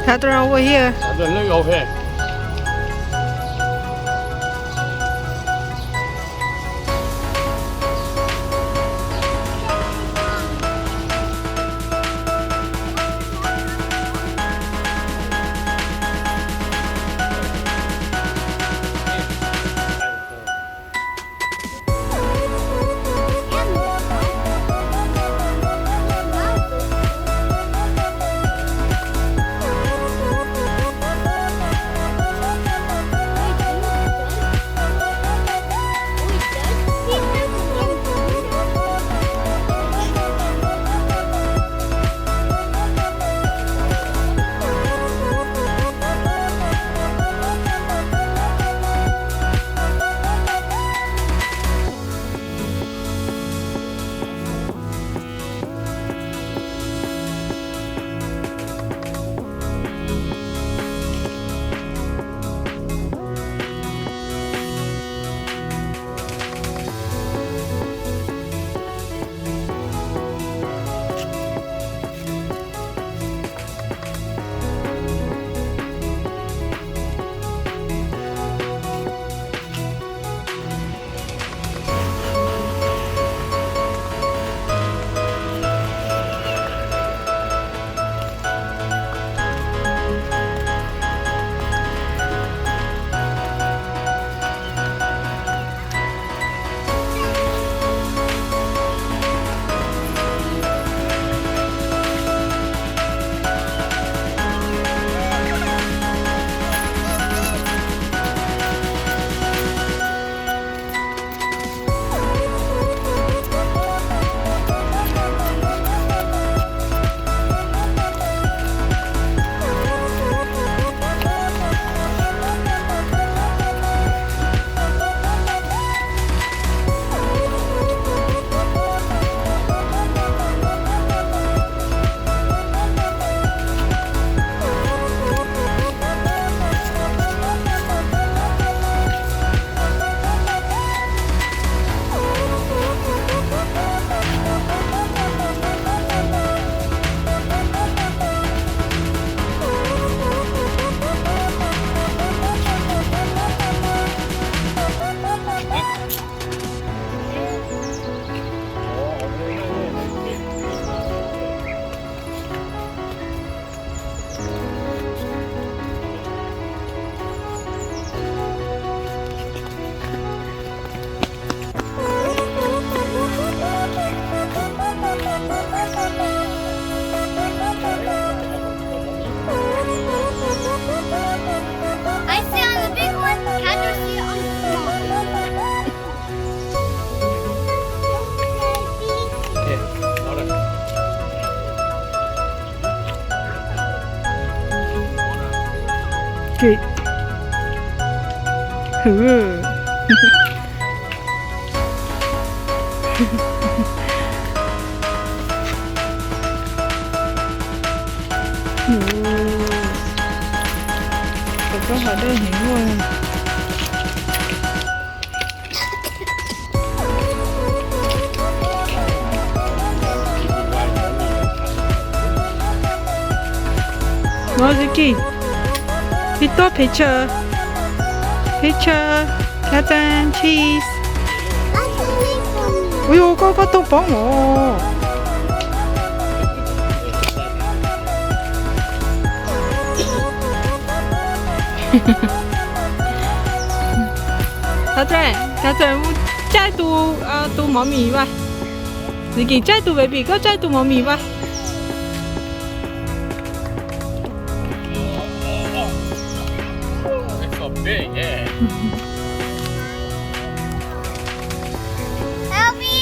Thab tuaj ua hiaj. I sit on the big one, Kendra sit on the small one. Cov koj hov dawb heev ua. Mov Ziki, peb tuaj phem tsawg, phem tsawg, cá tanh, cheese. Ui yog, koj koj tuaj poob os. Cá tanh, cá tanh, mus caij tus, tus mov mis vas. Ziki, caij tus baby, koj caij tus mov mis vas. Help me!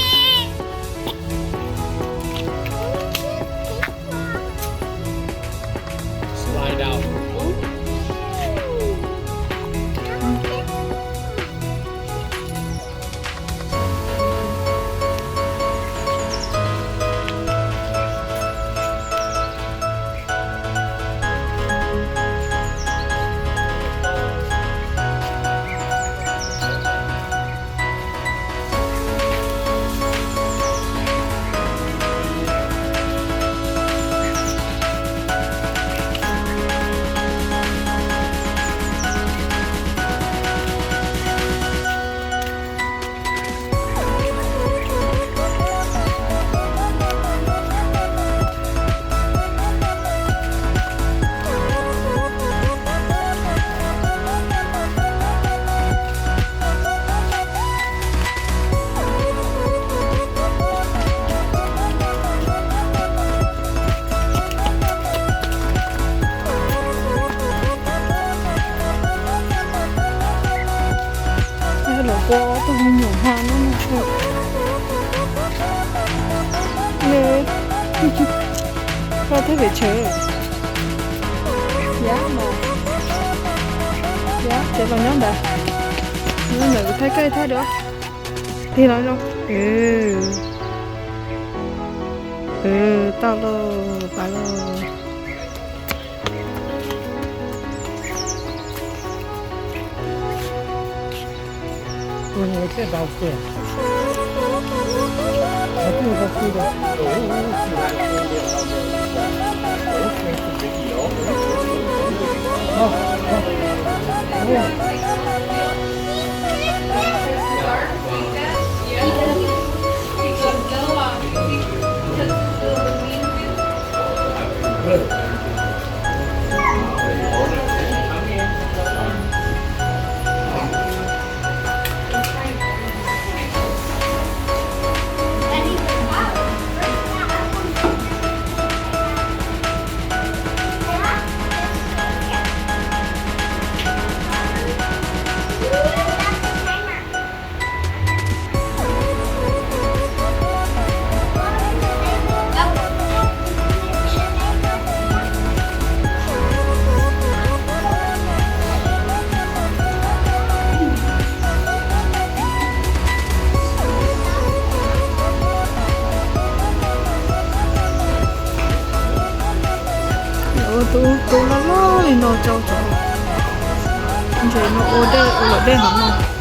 Slide out. Vem tswv, yab mas, yab ces los nyob ntawd, nyob ntawd kuv thaij koj thaij dua. Tig los zoo. Tau lauj, pab lauj. Ua tub tub loj loj li no rau cov ntses no ua dej, ua luam dej hov no.